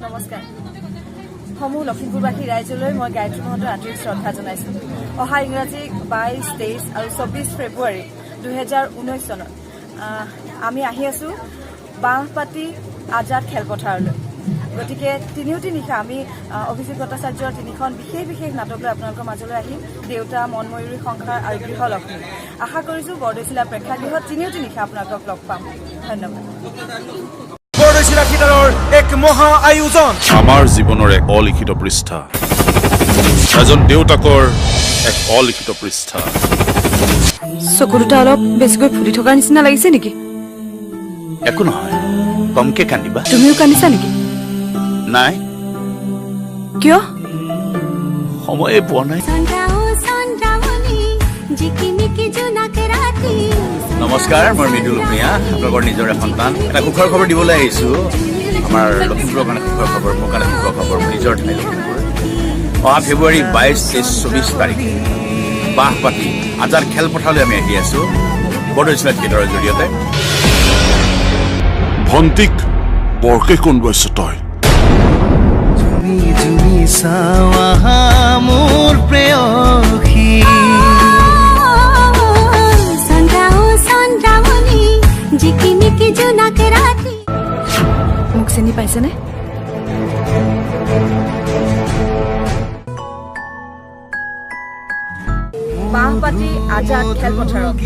নমস্কাৰ। সমূহ লখিমপুৰবাসী ৰাইজলৈ মই গায়ত্ৰী মহন্তৰ আন্তৰিক শ্ৰদ্ধা জনাইছোঁ। অহা ইংৰাজী 22, 23 আৰু 24 ফেব্ৰুৱাৰী 2019 চনত আমি আহি আছোঁ বাঁহপাতি আজাদ খেলপথাৰলৈ। গতিকে তিনিওটি নিশা আমি অভিজিত ভট্টাচাৰ্যৰ তিনিখন বিশেষ বিশেষ নাটক লৈ আপোনালোকৰ মাজলৈ আহিম: দেউতা, মনময়ূৰী সংসাৰ আৰু গৃহলক্ষ্মী। আশা কৰিছোঁ বৰদৈচিলা প্ৰেক্ষাগৃহত তিনিওটি নিশা আপোনালোকক লগ পাম। ধন্যবাদ। বৰদৈচিলা থিয়েটাৰৰ এক মহা আয়োজন। আমাৰ জীৱনৰ এক অলিখিত পৃষ্ঠা, এজন দেউতাকৰ এক অলিখিত পৃষ্ঠা। চকু দুটা অলপ বেছিকৈ ফুলি থকাৰ নিচিনা লাগিছে নেকি? একো নহয়, কমকে কান্দিবা। তুমিও কান্দিছা নেকি? নাই। কিয়? সময়ে পোৱা নাই। জিকিমিকি জোনাক ৰাতি। নমস্কাৰ, মই মৃদুল ভূঞা, আপোনালোকৰ নিজৰে সন্তান। এটা সুখৰ খবৰ দিবলৈ আহিছোঁ। আমাৰ লখিমপুৰৰ কাৰণে সুখৰ খবৰ, মোৰ কাৰণে সুখৰ খবৰ, মোৰ নিজৰ ঠাই লখিমপুৰ। অহা ফেব্ৰুৱাৰী 22, 23, 24 তাৰিখে বাঁহপাতি আজাদ খেলপথাৰলৈ আমি আহি আছোঁ বৰদৈচিলা থিয়েটাৰৰ জৰিয়তে। ভণ্টিক বৰকে কন্দুৱাইছ তই। জুমি জুমি চাওঁ আহা মোৰ প্ৰেয়সী। চন্দ্ৰাও চন্দ্ৰাৱলী, জিকিমিকি জোনাক ৰাতি। মোক চিনি পাইছেনে? বাঁহপাতি আজাদ খেলপথাৰত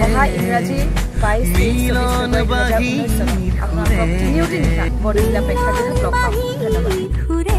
অহা ইংৰাজী 22, 23, 24 ফেব্ৰুৱাৰী 2019 চনত আপোনালোকক তিনিওটি নিশা বৰদৈচিলা প্ৰেক্ষাগৃহত লগ পাম। ধন্যবাদ। সুৰে।